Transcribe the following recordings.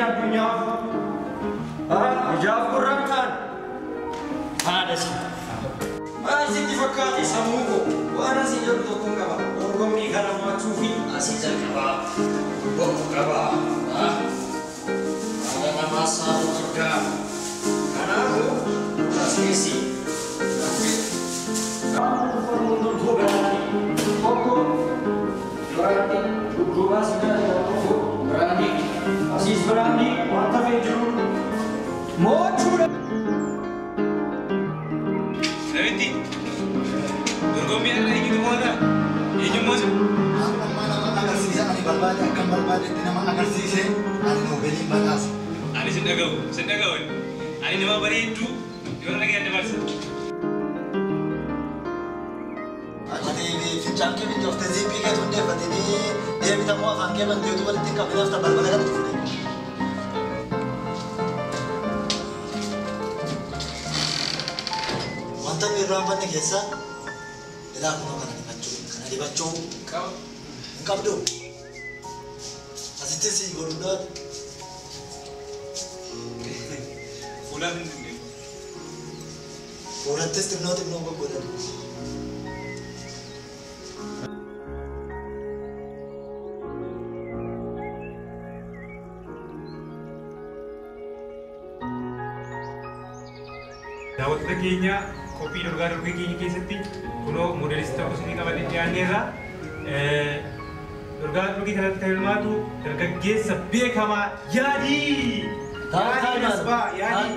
addunyaaf ijaaf gurraan ta'an haadha si. Maal sitti fakkaate sammuu koo waan asii jedhu tokkoon qaba. Dorgommii kana mo'achuu fi asii jalqabaa bokkuu qaba. Haala namaa saafuu guddaa. Kanaafuu as keessi. Tokko biraandii dudduubaa si kana jira tokko biraandii asiis biraandii wanta fe'e jiru mo'achuudha. Namitti dorgommii irra eenyutu mo'ata? Eenyummoo si? Amma nama agarsiisa ani barbaade akkam barbaadetti nama agarsiise ani noobeeliin badhaasa. Ani sin dhaga'u, sin dhaga'u. Ani nama bareedduu yoo dhagee adda barsa. Ati fincaan kee fincoofte ziippii kee hundeeffatanii deebitamoo afaan kee banteetu walitti hin qabin hafta balbala kanatti fuudhe. Wanta nu irraanfanne keessaa ilaa kunoo kana dibachuu kana dibachuu hin qabdu. Asitti si godhuudhaaf. Fuulaaf hin dibne. Fuulattis xinnoo xinnoo goggodhan. Daawwattoota keenya qophii dorgaa dorgee keenya keessatti kunoo moodelistii tokko isinii qabannee dhiyaanneerra. Dorgaa dorgee kanatti kan hirmaatu dargaggeessa beekamaa Yaadii! Yaadii Asbaa! Yaadii!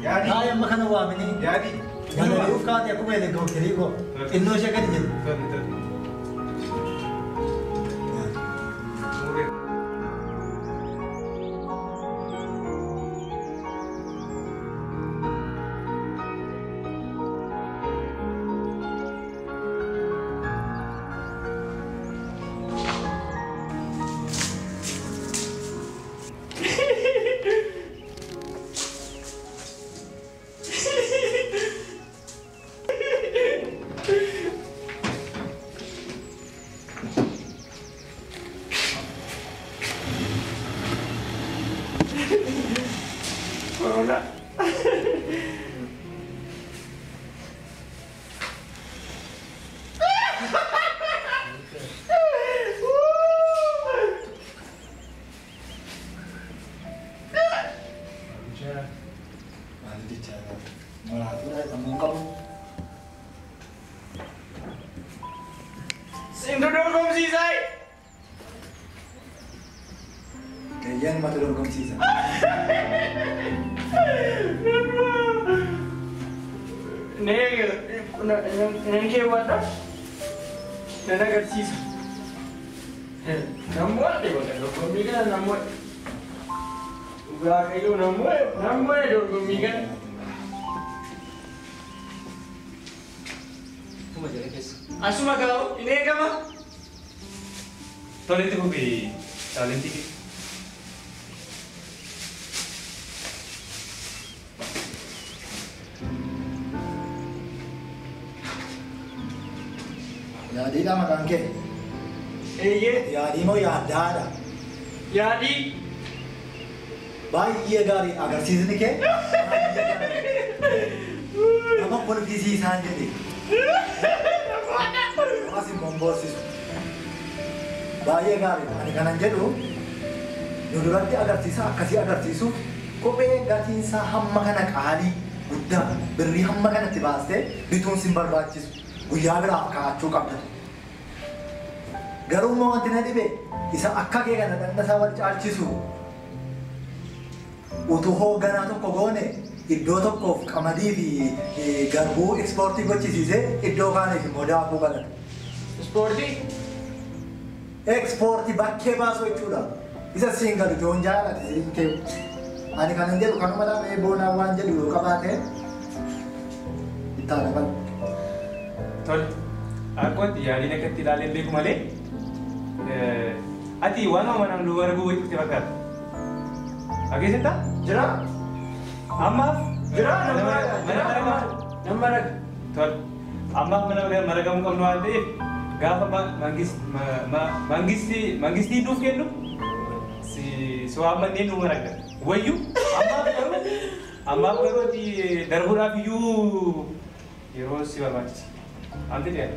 Yaadii! Taa'ee amma kana waamini. Yaadii! Balali'uuf kaate akkuma helikoophiterii koo xinnoo ishee gadi jedhu. Tole tole. Corona. Maal jechaa maraatuudha sammuu hin qabu. Sintu dorgomsiisaa? Gayyaan mata dorgomsiisa. Nan keewwadha. Nan agarsiisa. Nan mo'adhe bakka dorgommii kana nan mo'adhe. Waaqayyo nan mo'e nan mo'e dorgommii kana. Kuma jala keessa. Asuma kaa'u hin eegama. Tole itti fufi taalentii kee. Yaadiidha maqaan kee? Eeyyee. Yaadii moo yaaddaadha? Yaadii. Baay'ee gaarii agarsiisni kee. Nama kolfisiisaan jedhe. Namas hin bomboorsisu. Baay'ee gaarii ani kanan jedhu nu duratti agarsiisa akkasii agarsiisuuf kophee gatiinsaa hamma kana qaalii guddaa birrii hamma kanatti baastee bituun sin barbaachisu. Guyyaa biraaf kaa'achuu qabda. Garuu immoo wanti na dhibe isa akka kee kana dhagna isaa wal caalchisu utuu hoogganaa tokko goone iddoo tokkoof qamadii fi garbuu ekspoortii gochisiisee iddoo kaaniif immoo daakuu galata. Ispoortii? Ekspoortii bakkee baasu jechuudha. Isa siin galu joon jaalate siin kee. Ani kanan jedhu kanuma dhaabee boonaa waan jedhu yoo qabaate itti haa dabalu. Tole. Akkuma yaaliin akkatti ilaalee beeku malee ati waan manaan dubara gubuu itti fakkaata. Dhageessita? Jira. Ammaaf? Jira nama raga. Tole. Ammaaf mana maragamuu qabnu waan ta'eef gaafa mangistii nuuf kennu si waammannee nu maragda. Wayyu ammaaf garuu ati darbuudhaaf iyyuu yeroo si barbaachisa. Anti dhiyaate.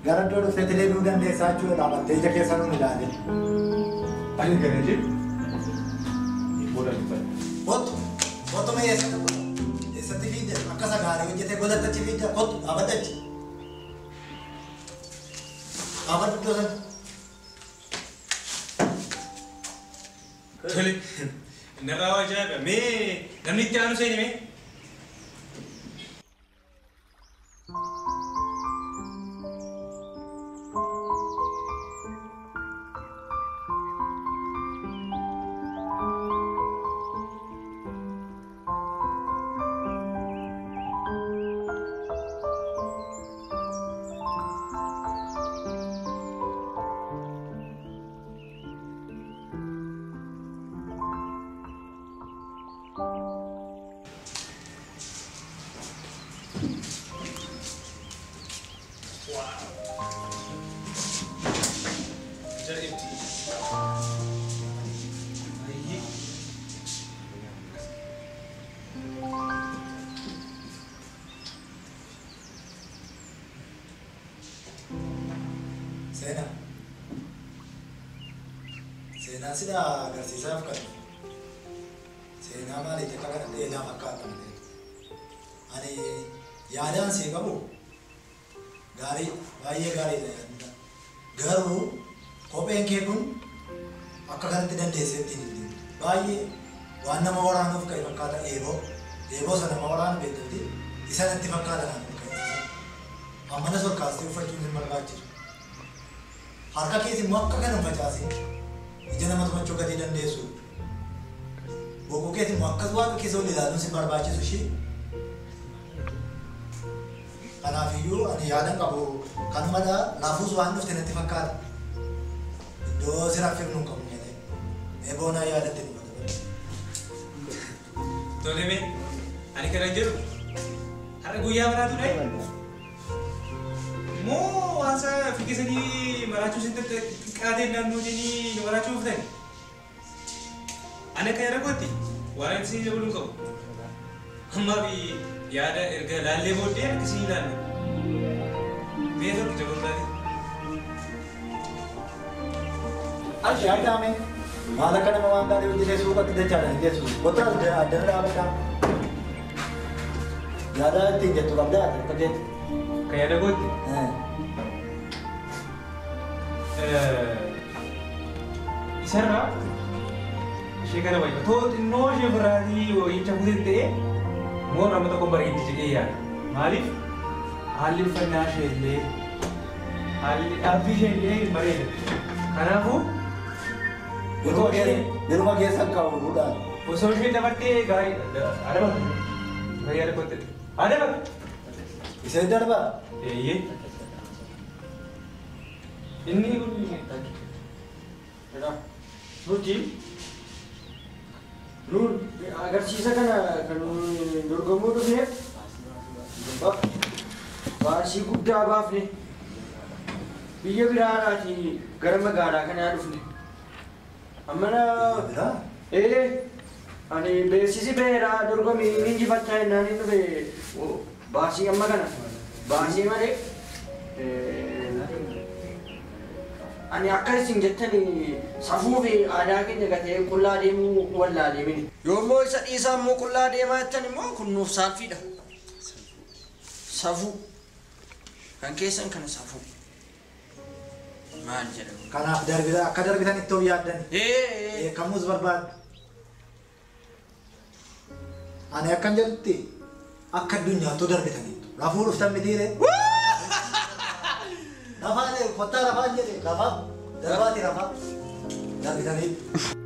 Gara iddoo dhufteetti deebi'uu dandeessaa jechuudha dhaabattee ija keessa nuun ilaalee. Ani gara jedhu booda dubbata. Kottu kottu mee eessatti godha? Eessatti fiidde akka isa gaarii hojjetee godhatte achi fiidde kottu dhaabadhu achi. Dhaabadhu iddoo sana. Tole narraa waa ajaa'iba mee namni itti aanu seeni mee. Seenaa. Seenaa sida agarsiisaaf kan seenaa maaliif akka kana dheedaa fakkaata malee. Ani yaadaan sii qabu gaarii baay'ee gaariidha yaadni. Garuu kopheen kee kun akka kanatti dandeessee ittiin hin deemtu. Baay'ee waan nama waraanuuf ka'e fakkaata eeboo. Eeboo sana nama waraanu beektuuti isa natti fakkaata naaf ka'e. Ammanas ol kaastee uffachuun hin barbaachisu. Harka kees immoo akka kana hin facaasin. Ija nama tumachuu gatii dandeessu. Boqoo kees immoo akkas waaqa keessa ol ilaaluun si barbaachisu ishee. Kanaafiyyuu ani yaadan qabu kanumadha lafuus waan dhufte natti fakkaata. Iddoo si raffifnu hin qabnu jedhee. Mee boonaa yaadatti nu bada. Tole mee ani kanan jedhu har'a guyyaa maraatu dha'e. Moo waan isaa fiigisanii maraachuu isin xiqqaatee naannoo jedhanii nu maraachuu dhuftani. Ani akka yaada kootti waan inni isin dabaluu hin qabu. Ammaaf yaada erga laallee booddee akka isin ilaalle. Mee tokko jaboon taate. Yaadame maal akka nama waan gaarii hojjetee suuqatti dachaadha hin geessu. Kottu as addana dhaabadhaa. Yaada ittiin jettu qabdaa akka keetti. Kan yaada kootti isarraa ishee kana wayii otoo xinnoo ishee ofirraatii wayicha kutee ta'ee moo nama tokko bareeddi jedhee yaada. Maaliif haalli uffannaa ishee illee haalli dhaabbii ishee illee hin bareeda. Kanaafuu Yeruma keessa kaa'u fuudhaan. osoo ishee dabartee gaariidha. Adaba. Yaada kootti. Adaba. Isheen darbaa? Eeyyee. Inni kun Nuti nuun agarsiisa kana kan dorgomuu dhufneef baasii guddaa baafne biyya biraadhaatii gara magaalaa kanaa dhufne. Ammana Biraa? ani beeksisi beeraa dorgomii injifachaa jennaan inni dhufe baasii amma kana baasii malee ani akka isin jettani safuu fi aadaa keenya gatee qullaa deemuu wallaalee mini. Yoommoo isa dhiisaa immoo qullaa deemaa jettan immoo kun nuuf saalfiidha. Safuu. Kan keessan kana safuu. Maal jedhamu? Kanaaf darbita akka darbitan ittoo yaaddan. Ee. Beekamuus barbaadu. Ani akkan jedhutti akka addunyaattuu darbitaniittu. Rafuu dhuftan mitiire. Rafaa jedhe kottaa rafaa jedhe rafaa darbaati rafaa darbitaniittu.